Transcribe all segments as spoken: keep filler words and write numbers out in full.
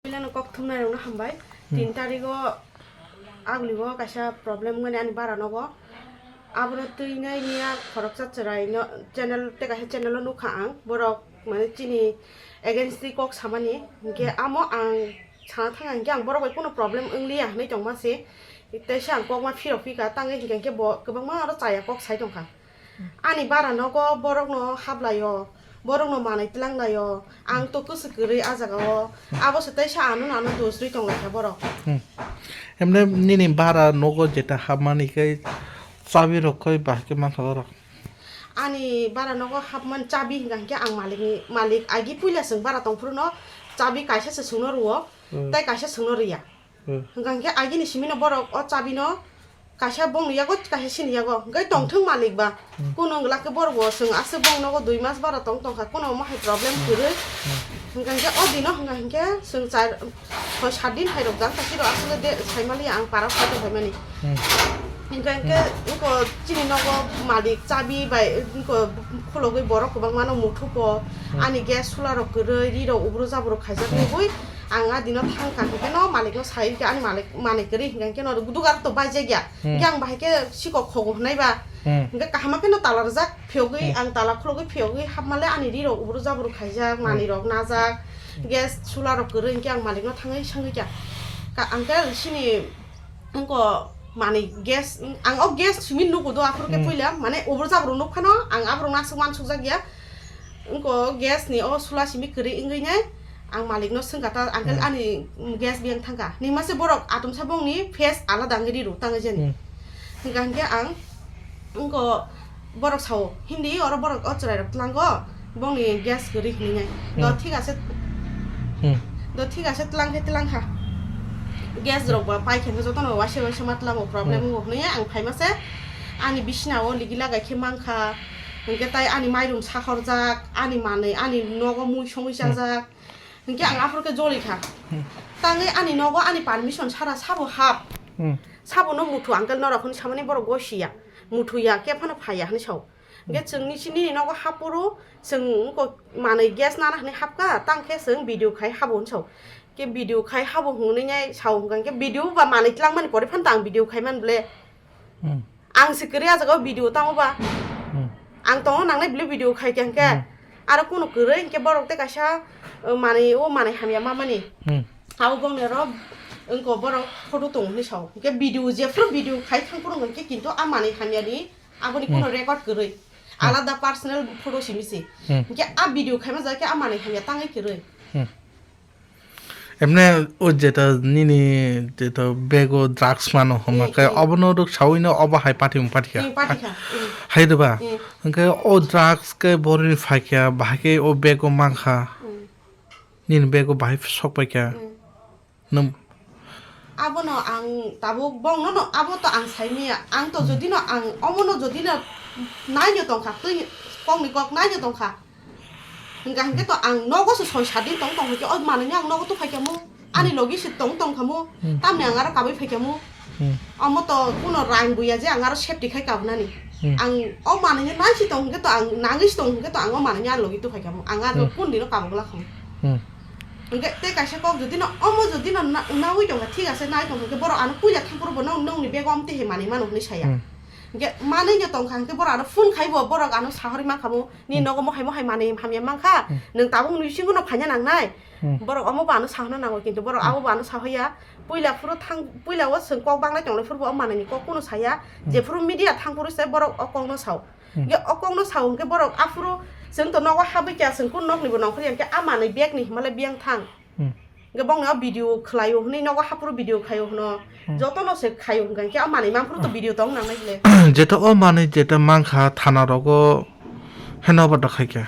Puilano kok thumnairokno hambai. Hmm. Tin tarigo aguligo kaisa problem wngmani ani bara nogo. Abono twinai miya khoroksa chwraino channel tei kaisa channel o nukha ang. Borok mane chini against twi kok samani. Hinkhe amo ang sana thang hinkhe ang borok bai kono problem wngliya hinwi tongma se. Teisa ang kokma phirok phika tangwi hinkhe bo kwbangma oro chaya kok sai tongkha. Ani bara nogo borokno haplaio, borokno manwi twlanglaio, ang to kwswk kwrwi a jagao, abo se teisa ano nano dosrwi tonglaikha borok. Hmm. Emne nini bara nogo jeta hapmani khe chabi rok khe bahai khe mankha borok? Ani bara nogo hapmani chabi hwnka hinkhe ang malikni, malik agi puila chwng bara tongphuru no chabi kaisa se chwngno rwo, hmm, tei kaisa chwngno rwya. Hmm. Hwnkha hinkhe agini simino borok o chabino kaisa bongni yago, kaisa sini yago, hwnkhe tongthwng malik ba. Hmm. Kuno wngla khe borok bo chwng aswk bong nogo dui mas bara tong tongkha, kuno omo hai problem kwrwi. Hmm. Hwnkha hinkhe o dino hwnkha hinkhe chwng char, soi sat din hai rok jang, kaisa rok aswk de sai maliya ang para photo phaimani. Hmm. Hwnkha hinkhe, hmm, wngko chini nogo malik chabi bai wngko khulogwi borok kwbangmano muthupo, hmm, ani gas sula rok kwrwi, ri rok ubru jabru khaijak, hmm, nugwi. Ang a dino thang kha, hwnkhe no malikno sai khe ani malik, malik kwrwi hwnkhe no dugar to baijak ya. Hmm. Hwnkhe ang bahai khe sikok khogo hwnai ba. Hmm. Hwnkhe kaham khe no tala rwjak phiyogwi, hmm, ang tala khulogwi phiyogwi hapmale ani ri rok ubru jabru khaijak, hmm, manwi rok najak, hmm, gas sula rok kwrwi, hwnkhe ang malikno thangwi sangwi kha. Ka-, ang khe sini wngko manwi gas, ang o gas simi nugo do aphuru khe, hmm, puila mane ubru jabru nuk phano ang aborok no aswk uansukjak ya. Wngko gas ni o sula simi kwrwi wngwi nai ang malik no swngkha ta, uncle, hmm, ani gas biyang thangkha. Nima se borok atomsa bongni face alada wngwi ri rw tangwi jani. Hmm. Hwnkha hinkhe ang wngko borok sao, "Hindi oro borok o chwrai rok tlango, bongni gas kwrwi," hinwi nai. Do, hmm, thik ase, hmm, do thik ase, tlang khe tlang kha. Gas rok ba pai khe jotono waisa waisa ma tlango, problem, hmm, wngo hinwi ang phaima se ani bisina o ligi lagai khe mankha. Hwnkhe tai ani mairum sakhorjak, ani manwi, ani nogo mui songwi, hmm, chajak. Hwnkhe ang aphuru khe joli kha. Hmm. Tangwi ani nogo ani permission sara sabo hap. Hmm. Sabo no muthu uncle norok hwnwi samani borok gosiya. Muthuya, khe phano phaiya hwnwi sao. Hwnkhe, hmm, chwng nisi nini nogo happhuru, chwng wngko manwi gas nana hwnwi hapkha, tang khe chwng video khai habo hwnwi sao. Khe video khai habo hwnwi nai sao hwnkha khe video ba manwi tlangmani pore phano tang video khai man ble. Hmm. Ang se kwrwi a jaga o video tamo ba. Hmm. Ang tongo nangnai bile video khai khe hwnkhe. Hmm. Aro kunu kwrwi hwnkhe borok tei kaisa, uh, manwi, o manwi hamya mamani. Hmm. Abo bongni oro wngko borok photo tongo hinwi sao. Hwnkhe video, jephru video khai thang phuru hwnkhe kintu a manwi hamya ni aboni, hmm, kunu record kwrwi. Hmm. Alada personal photo simi se. Hmm. Hwnkhe a video khaima jaga khe a manwi hamya tangwi kwrwi. Hmm. Emne o jeta nini jeta bego drugs mano hwnma, hmm, khe, hmm, obono rwk saui no obo hai pathi mung pathi kha. Hmm, pathi kha. Hmm. Hai de ba? Hmm. Hwnkhe o drugs khe borini phai kha, bahai khe o bego mang kha. Hmm. Nini bego bahai sok pai kha. Hmm. Nung. Abono ang tabuk bongno no, abo to ang saimaya. Ang to, hmm, jodi no ang omono jodi no naino tongkha, twi kokni kok naino tongkha. Hwnkha hwnkhe to ang nogo se soi sat din tong tong hwnkhe o manwi no ang nogo tuphai khamu. Ani, hmm, logi se tong tong khamu. Hmm. Tamni ang aro kabui phai khamu. Hmm. Omo to kuno rang buya je ang aro safety khai kabnani. Hmm. Ang o manwi no nai se tong hwnkhe to ang nangwi se tong hwnkhe to ang o manwi no ani logi tuphai khamu. Ang aro, hmm, kun dino kabuk la khamu. Hmm. Hwnkhe tei kaisa kok jodi no omo jodi no na-, naui tongkha, thik ase, nai tongkha hwnkhe borok ano puila thangphuru bo nong-, nongni bego amtwi hai manwi mano hwnwi saya. Hmm. Hwnkhe manwi no tongkha hwnkhe borok ano phone khai bo, borok ano sahorwi mankha bo, "Nini, hmm, nogo mohai mohai manwi hamya mankha, hmm, nwng tabuk nini bisingo no phaina nangnai." Hmm. Borok omo bo ano sahorna nango, kintu borok, hmm, abo bo ano sahoya. Puila phuru thang, puila o chwng kok banglai tonglai phuru bo o manwi ni kok kunu saya. Hmm. Jephuru media thangphuru se borok o kok no sao. Hmm. Hwnkhe o kokno sao hwnkhe borok aphuru chwng to nogo habwi kha, chwng kunu nokni bo nongkhor ya, hwnkhe a manwi bag ni himale biyang thang. Hmm. Hwnkhe bongni o video khlaio hwnwi nogo haphuru video khaio hwno. Hmm. Jotono se khaio hwnkha, hwnkhe a manwi manphuru to video tong nangnai ble. Jeto o manwi jeta mankha thana rogo handover da khaikha.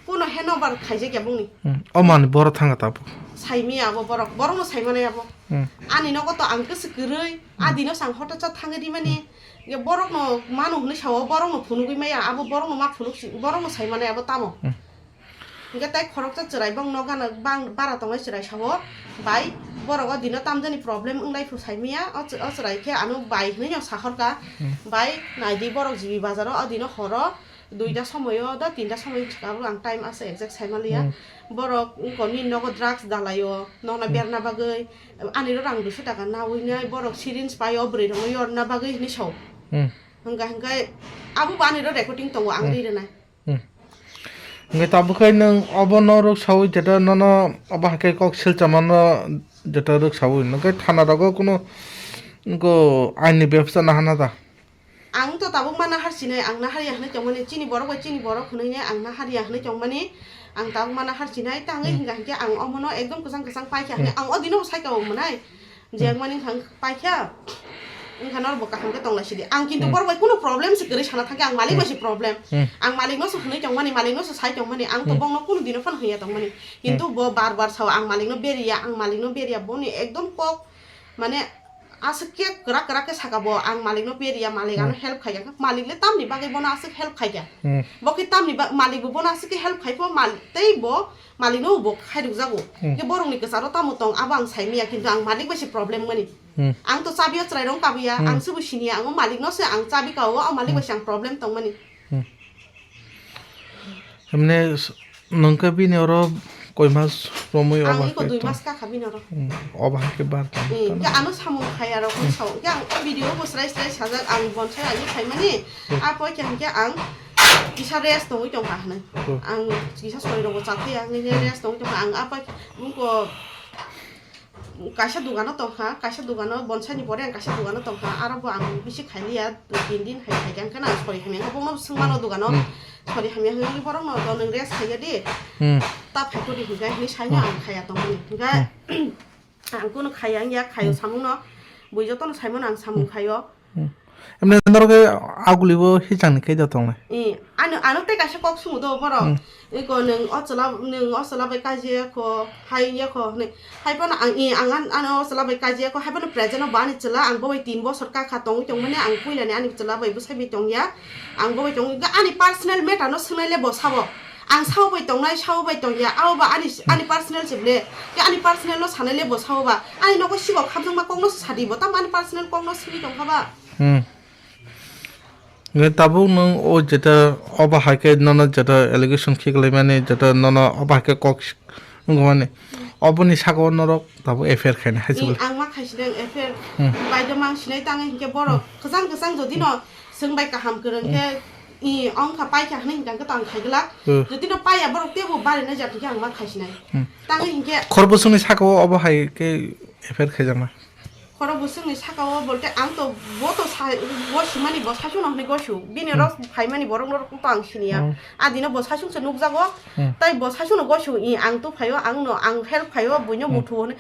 Kuno handover khaijakya bongni. Hmm. O manwi borok thangkha tabuk. Saimaya abo borok, borokno saimanai abo. Hmm. Ani nogo to ang kwswk kwrwi, a, hmm, dino sang hotocha thangwi rimani. Hmm. Ye borokno mano hwnwi sao, borokno phunugwi maya, abo borokno ma phunuk si, borokno saimanai abo tamo. Hmm. Hwnkhe tai khoroksa chwrai bong nokgana bang bara tongnai chwrai sao, bai borok o dino tamjani problem wnglai phu saimaya, o chw-, o chwrai khe ano bai hwnwi no sahorkha, hmm, bai naidi borok G B bazaro o dino horo, Duita somoyo da tinta somoyo bwskango ang time asa exact saimaliya. Hmm. Borok wngkoni nogo drugs dalaio, nokna Hmm. berna bagwi, aniro rang duiso taka nawi nai, borok syringe paio, bwrwi rokno yorna bagwi hinwi sao. Hmm. Hwnkha hwnkhe abo bo aniro recording tongo, ang Hmm. ri rwnai. Hmm. Hwnkhe tabukhe nwng obo norok sawi jeta nono obo hakhe kok silchamano jeta rwk sawi, hwnkhe thana rogo kunu wngkho aini bebsa nahana da? Ang to tabuk ma nahar sinai, ang nahar ya hwnwi tongmani, chini borok bai chini borok hwnwi ne ang nahar ya hwnwi tongmani, ang tabuk ma nahar sinai, tangwi Hmm. hwnkha hwnkhe ang omono ekdom kwchang kwchang paikha hwnwi Hmm. ang o dino bo saikha o mwnai, je Hmm. ang mani wngkha paikha, wngkha norok bo kaham khe tong lai sidi. Ang kintu Hmm. borok bai kunu problem se kwrwi sana thangkhe, ang malik Hmm. bai se problem. Hmm. Ang malikno se hwnwi tongmani, malikno se sai tongmani, ang to Hmm. bongno kunu dino phano hwnya tongmani. Kintu Hmm. bo bar bar sao, ang malikno beriya, ang malikno beriya, boni ekdom kok, mane, aswk khe kwrak kwrak khe saka bo, ang malikno beriya, malik ano Hmm. help khaikha. Malik le tamni bagwi bono aswk help khaikha. Hmm. Bo khe tamni ba-, malik bo bono aswk khe help khaipho, mal-, tei bo malikno bo khairokjago. Hmm. Khe borokni kwcharo tamo tong, abo ang saimanya, kintu ang malik bai se problem mani. Hmm. Ang to chabio chwrairok kabuya, Hmm. ang se bo siniya, ang o malikno se ang chabi kao, o malik Hmm. bai se ang problem tongmani. Hmm. Himne s-, nwng khe bini oro koi mas romwi Ang obo iko hai dui khe mas kakha bini oro. Hmm, obo hai khe bar tong. Hmm, khe ano samung khai aro khe Hmm. sao. Khe ang o video bo srai srai sajak ang bonsai ani khaimani. Hmm. A poi khe hwnkhe ang kisa rest tongwi tongkha hwnwi. Hmm. Ang kisa sori rogo chakhe ang Hmm. rest tongwi tongkha. Ang a poi wngko kaisa dogano tongkha, kaisa dogano bonsai ni pore ang kaisa dogano tongkha, aro bo ang bisi khailiya, dui tin din hai khaikha, hwnkhe ang sori hamya, hwnkhe bono swngmano Hmm. dogano, Hmm. sori hamya hwnwi borokno to nwng rest khaiya di, Hmm. ta phaikho di hwnkhe hinwi saino Hmm. ang khaiya tongmani. Hwnkhe Hmm. ang kunu khaiya wngya, khaio Hmm. samungno, bui jotono saimano ang samung Hmm. khaio. Hmm. Emne norok khe aguli bo hichang ni khe da tongnai. Eh, ano, ano tei kaisa kok sumu do borok. Hmm. Eko nwng o chwla, nwng o chwla bai kaji ya kho, hai ya kho hwnwi. Hai phano ang, eh, ang an-, ano o chwla bai kaji ya kho, hai phano present o bo ani chwla, ang bo bai tin bosor kakha tongwi tongmani, ang puila ni ani chwla bai bwsai bai tongya. Ang bo bai tongwi, ani personal matter no swngnai le bo sabo. Ang sao bai tongnai, sao bai tongya, abo ba ani, ani personal se ble. Ke ani personal no sanai le bo sao ba. Ani nogo sikok khamjakma kok no sadi bo, tamo ani personal kok no simi tongkha ba. Hmm. Nge tabuk nwng o jeta obo hai khe nono jeta allegation khiklaimani, jeta nono obo hai khe kok s-, wngmani, oboni saka o norok tabuk F I R khaina hai se Ni bwle. Ang ma khaisida F I R Hmm. bai do mang sinai tangai hinkhe borok Hmm. kwchang kwchang jodi no swng bai kaham kwrwng Hmm. khe i ongkha paikha hwnwi hinkhe ang khe tang khaiglak. Hmm. Jodi no paiya borok tebo bari na jat hinkhe ang ma khaisinai. Hmm. Tangai hinkhe Khorbo songni saka o obo hai khe F I R khaijakma. Khorok bwswkni saka o bolte ang to bo to sa-, bo simani bo saichung no hwnwi gosu. Bini Hmm. rok phaimani borok norok to ang siniya. Hmm. A dino bo saichung se nukjago. Hmm. Tai bo saichung no gosu i ang to phaio ang no ang help khaio buino Hmm. muthu hwnwi.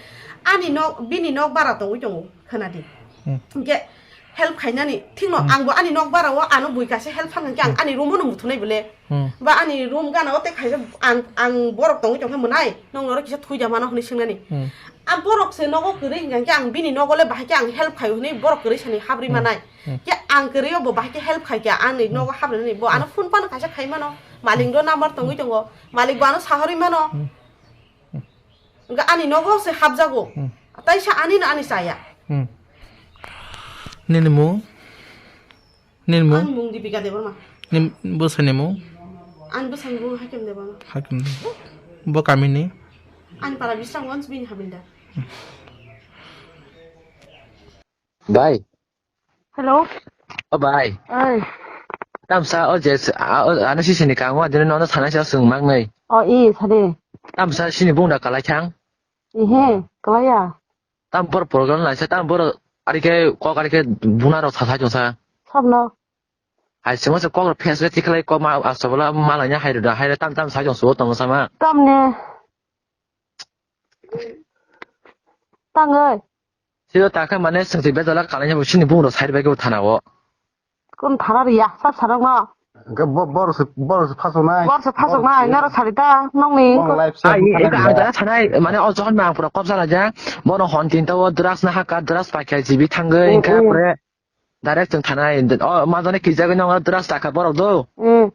Ani nok bini nok bara tongwi tongo khwnadi. Hmm. Hwnkhe help khainani thikno Hmm. ang bo ani nok bara o ano bui kaisa help khan hwnkhe ang Hmm. ani room o no muthunai bole. Hmm. Ba ani room gana o tei khaisa ang, ang borok tongwi tongkhe mwnai, nokno oro kisa thuida mano hwnwi swngnani. Hmm. A borok se nogo kwrwi hwnkha khe ang bini nogo le bahai khe ang help khaio hwnwi borok kwrwi sani habri Hmm. manai. Hmm. Khe ang kwrwi o bo bahai khe help khai khe ani Hmm. nogo habri nani bo ano Hmm. phone phano kaisa khai mano. Malik Hmm. do number tongwi tongo. Malik bo ano sahorwi mano. Hmm. Hmm. Hwnkhe ani nogo se habjago. Hmm. Taisa ani no ani chaya. Hmm. Nini mung? Nini mung? Ani mung Dipika Debbarma. Ni bwsani mung? Ani bwsani mung Hakim Debbarma. Hakim. Bo kamini? Ani para Bisramganj bini habildar. Bai. Hello. O bai. Oi. Tamsa o je s-, a, o, ano sisini kango adino nono sana sa sung mangnai. O i sade. Tamsa sini bungda kalai thang. Ihe, kalaya. Tam bor program lai sa tam bor ari ke kok ari ke buna rok sa sa jong sa. Sabno. Hai sima se kok rok face ke tikhlai kok ma asabala malanya hai da hai tam tam sa jong so tong sama. Tamne. Tangoi. Siro takha mane sengsi bejala kalanya bo sini bung rok side bai ke thana o. Kun thana riya, sab sarok no. Hwnkhe bo-, borok se, borok se phasoknai. Borok se phasoknai, Borok se naro sarita, nokni. Borok live share Ai, khaina eka ang riya. Jara sanai, mane o johon ma ang pura kop sala ja, bono hon tinta o drugs na haka, drugs paikha jibi thangoi, Mm, hingkhe mm. Pore direct chwng thanai, o ma jone kijagwi nongo drugs takha borok do. Mm.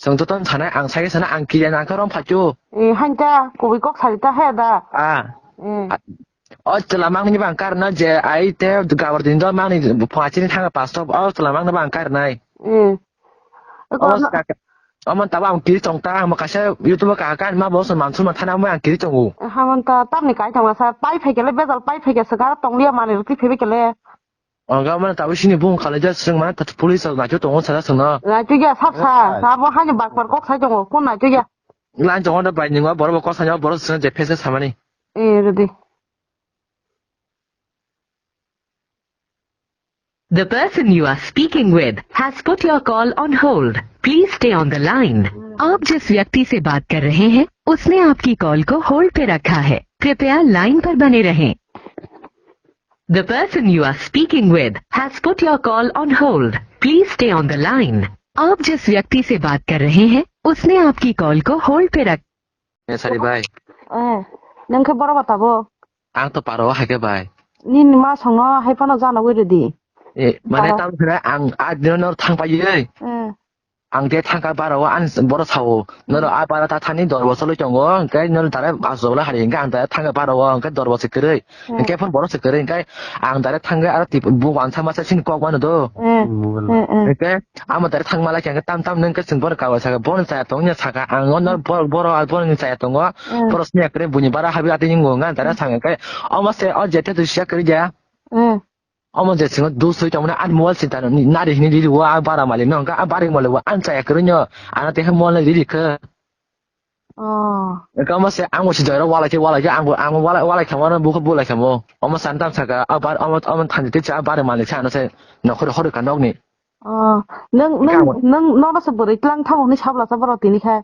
Chwng joto thanai, ang sai sana, ang kiriya nangkha rom phachu. Mm, hanta, kubui kok sarita he da. Ah. Mm. A-, O chwla mangni bang karna je ai te gabar din do mangni phachini thanga pasto o chwla mangni bang karnai. Mm. O Eko no-, saka-, Omo tabo ang kiri tong ta, ang kaisa YouTube o kaham kaham ma bo se mansu ma thana mo ang kiri tongo. Hamon ta tamni kai tong sa, pai phai kele bejal pai phai kese gar tong liya mani roti phebe kele. Ang ga mani tabo sini bung khalai ja seng mani ta police rok nacho tongo sana sengno. Nacho ya sap sa, sabo hani bakpar kok sai tongo, kon nacho ya. Lan tongo da bai ningo borok bo kok sanyo borok seng je phese samani. Eh, rodi. The person you are speaking with has put your call on hold. Please stay on the line. आप जिस व्यक्ति से बात कर रहे हैं, उसने आपकी कॉल को होल्ड पे रखा है। कृपया लाइन पर बने रहें। The person you are speaking with has put your call on hold. Please stay on the line. आप जिस व्यक्ति से बात कर रहे हैं, उसने आपकी कॉल को होल्ड पे रख- Eh, sari bai. Eh, nang khe boro bata bo? Ang to paro hai khe bai. Nini ma songno hai phano jana wi redi. Eh, mane tam khna ang a dino nor thang pai ye. Eh. Ang te thangka bara o an boro sao. Noro a bara ta thani dor bosor loi tongo. Kai noro tare asok la hari hingka ang tare thangka bara o hingka dor bosor kwrwi. Hmm. Hingke phone borok se kwrwi, hingke ang direct thangwi aro tip-, bo wansa masa sini kok mano do. Eh, eh, eh. Hingke amo direct thangma lai khe tam tam nung khe chwng bono kawai saka, bono chaya tong ya saka, ang ono bor-, boro, boroni chaya tongo, hmm, boro sini kwrwi buini bara habi ati ningo nga direct thang hingke omo se o jete tu siya kwrwi ya. Eh. Omo je singo dus soi tongmani ani mobile sinta nari hini riri o a bara malik no hingke a bara malik o ang chaya kwrwi no ano te mobile riri khe. Oh. Eka omo se ang bo si joiro walai khe, walai khe, ang bo, ang bo walai, walai khe, wano bukho bulai khe mo. Omo san tam saka, a bar, omo, omo thanti te cha, a bar malik sa, ano se, nokhor hor ka nokni. Oh. Nang, nang, nang, nono se bwrwi tlang thango hwnwi sabla sa borok tini khe.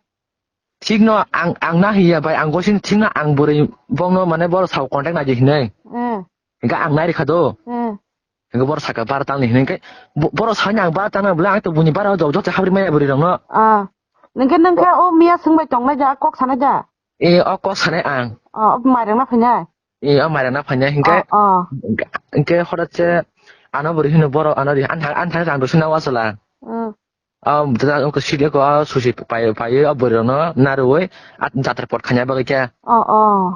Thik no, ang, ang na hiya bai, ang gosini thik no, ang bwrwi bongno mane borok sao contact nai di hinwi. Eh. Hingke ang nai rikha do. Hmm. Hingke borok saka bara tangni hinwi hingke bo-, borok sakni ang bara tangna bwle ang to buini bara o jok jok habri maya bwrwi rokno. Ah. Ningke ningke o miya swngbai tongnai ja, kok sanai ja? E, o kok sanai ang. Oh, o mairang na phainai? E, o mairang na phainai hingke. Oh, oh. Hingke hodat se ano bwrwi hino borok ano ri an thang an thang rang rwsina wasala. Hmm. Ah, da, ungkha sidi ko, ah, susi pai, pai, ah, bwrwi rokno narwui, ah, jatra pot khanya bagwi khe. Oh, oh.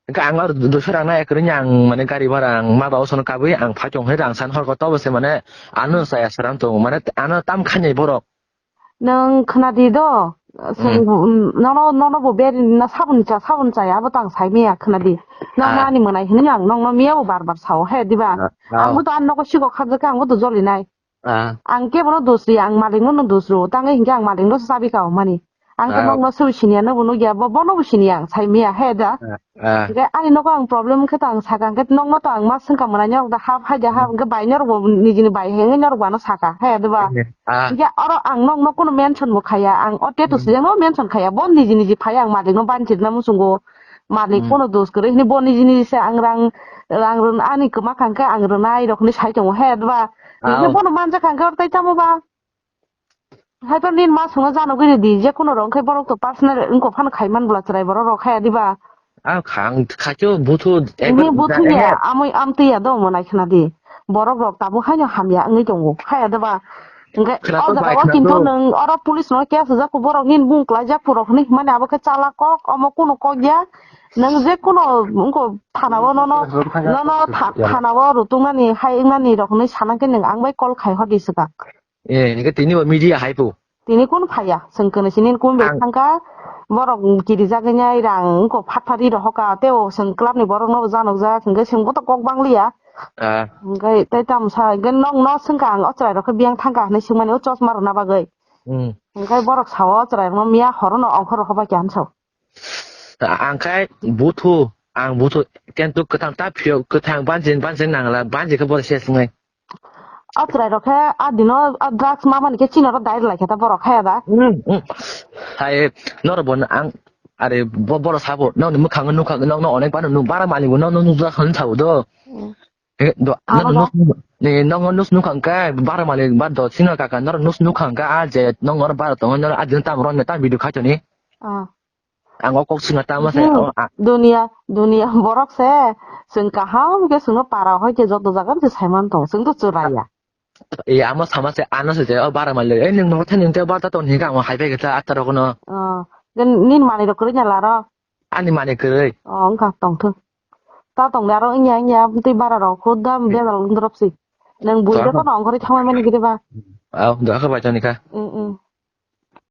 Hingke ang aro duiso rang nai kwrwini ang, mane, gari bhara ang ma ba osono kabui ang phai tong hai rang san hor ko tobo se, mane, ano saya saram tong, mane, ano tam khanya borok. Nwng khwnadi do, hmm, nono, nono bo beri na sabun cha, sabun chaya, abo tang sai miya khwnadi. Nang ah, mani mwnai hinwi ang nokno miya bo bar bar sao, he, diba? Ah, ah. Ang bo to ang nogo sikok khajak khe ang bo to joli nai. Ah. Ang kebono dos riya, ang malikno no dos rio. Tangwi hinkhe ang malikno sabi kao mani. Ang khe ah, nokno sobo siniya, nobo nukya, bo, bono bo siniya ang, sai miya, he da. Ah, ah. Hinkhe ani nogo ang problem wngkhe ta ang saka, hinkhe nokno to ang ma swngkha mwnai norok da hap, hai da hap, hmm, hinkhe bai norok bo nijini bai hai wngwi norok bo ano saka, he da ba. Ah. Hinkhe oro ang nokno kunu mention bo khaiya, ang o tattoo hmm, swijak no mention khaiya, bo niji niji phaiya ang malikno banchirna muchungo. Malik hmm, pono dos kwrwi hwnwi bo niji niji se ang rang, rang rwn ani kwma kha hwnkhe ang rwnai rok hwnwi sai tongo he diba? Hwnkhe ah, bono manja kha hwnkhe oro tai tamo ba? Hai to nini ma songno janogwi ridi, je kuno rok hwnkhe borok to personal wngkok phano khai man bwla chwrai borok rok khaya diba? Ah, kha, ang khacho buthu ekbar hwnwi buthu buthu ya, ya, amoi amtwi ya do omo nai khna di. Borok rok tabuk haino hamya wngwi tongo, khaya diba? Hwnkhe khwna o to jaga bai, o khwna kintu to. Nwng oro police no case rijak kho, borok nini bung kwlaijak phu rok hwnwi hwnmani abo khe chala kok, omo kunu kok ya. Nwng je kuno wngkho thana o nono, nono tha-, thana o rutungmani, hai wngmani rok hwnwi sana khe nwng ang bai call khai hor di swkang. Eh, hwnkhe tini bo media hai phu. Tini kun phaiya, chwng kwnwi sini kun bai ang thangkha, borok kirijak wngnai rang wngkho phat phat ri rohorkha, tei o chwng club ni borok no bo janokjak, hwnkhe chwng bo to kok bang liya. Ah. Hwnkhe tei tamo sa, hwnkhe nokno swngkha ang o chwrai rok khe biyang thangkha hinwi swngmani o chosma rwna bagwi. Hmm. Hwnkhe borok sao o chwrai rokno miya horo no ongkhor rokha bai khe hinwi sao. Ang khai buthu, ang buthu, kintu kwthang ta phiyok, kwthang banjin, banjin nangla, banjin khe bodo ses wngnai. O chwrai rok khe a dino a drugs ma mani khe chini oro direct lai khe ta borok khaya da. Hmm, hmm. Hai, norok bo ang, are bo-, borok sabo, nokni mwkhang nukha, nokno onek bano nuk, bara malik bo nokno nukjak hwn sao do. Hmm. Eh, do, ano nokno ba? Nukha, ni nokno nuk nukha hwnkhe, bara malik ba do, sino kaka, norok nuk nukha hwnkhe, a je, nok norok bara tongo, norok a din tam ron, tam video khaitoni. Ah. Ang o kok swnga tamo se, hmm, o, a. Dunia, dunia borok se, chwng kaham khe chwngno para hoi khe joto jaga se saiman tong, chwng to chwraiya. E, amo sama se, ano se je, o bara malik, e, nwng nogo thani nwng te barta ton hinka, amo hai pai khe ta, atta rokno. Oh, nini manwi rok kwrwi nya laro? Ani manwi kwrwi. Oh, wngkha, tong thung. Ta tong de aro wngya, wngya, tei bara rok, khuda bejal wng drop si. Nwng bui rok no ongkhorwi thangmani gede ba? Au, doha khe bai toni kha. Mm, mm.